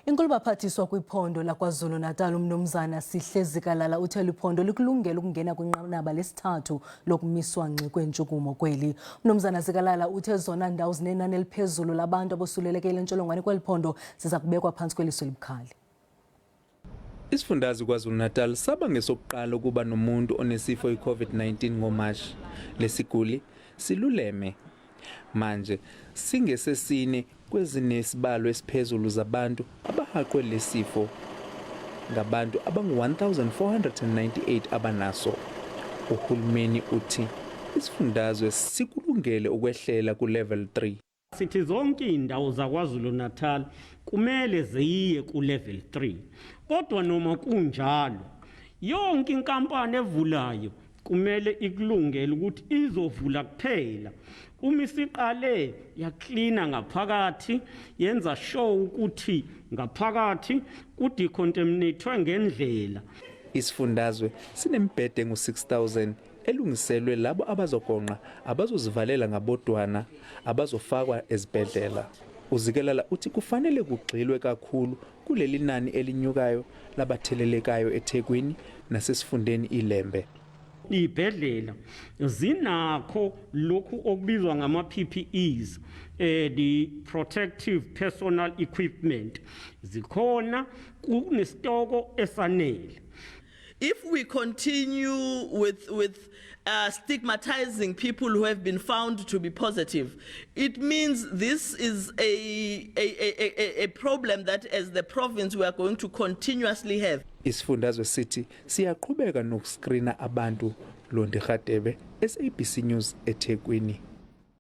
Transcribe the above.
Inkulubaphathiswa kwiphondo laKwaZulu-Natal uMnumzana Sihle Zikalala uthe liphondo likulungele ukungena kwinqanaba lesithathu lokumiswa ngxi kweentshukumo kweli. UMnumzana Zikalala uthe zona ndawo zinenani eliphezulu labantu abosuleleke le ntsholongwane kweli phondo ziza kubekwa phantsi kweliso elibukhali. Isifundazwe KwaZulu-Natal saba ngesokuqala ukuba nomuntu onesifo i-COVID-19 ngoMashi. Lesiguli siluleme. Manje singesesine kwezinesibalo esiphezulu zabantu abahaqwe lesifo ngabantu abangu-1498 abanaso. Uhulumeni uthi isifundazwe sikulungele ukwehlela ku-level 3. Sithi zonke izindawo zaKwaZulu Natal kumele ziye ku-level 3. Kodwa noma kunjalo, yonke inkampani evulayo kumele ikulungele ukuthi izovula kuphela uma isiqale yaklina ngaphakathi, yenza sure ukuthi ngaphakathi kudecontaminatwe ngendlela. Isifundazwe sinemibhede engu-6000 elungiselwe labo abazogonqa, abazozivalela ngabodwana, abazofakwa ezibhedlela. UZikalala uthi kufanele kugxilwe kakhulu kuleli nani elinyukayo labathelelekayo eThekwini nasesifundeni iLembe. Iy'bhedlela zinakho lokhu okubizwa ngama-PPEs, the protective personal equipment, zikhona kunesitoko esanele. If we continue with stigmatizing people who have been found to be positive, it means this is a problem that as the province we are going to continuously have. Isifundazwe sithi siyaqhubeka nokuscreena abantu. Londi Radebe, SABC News, eThekwini.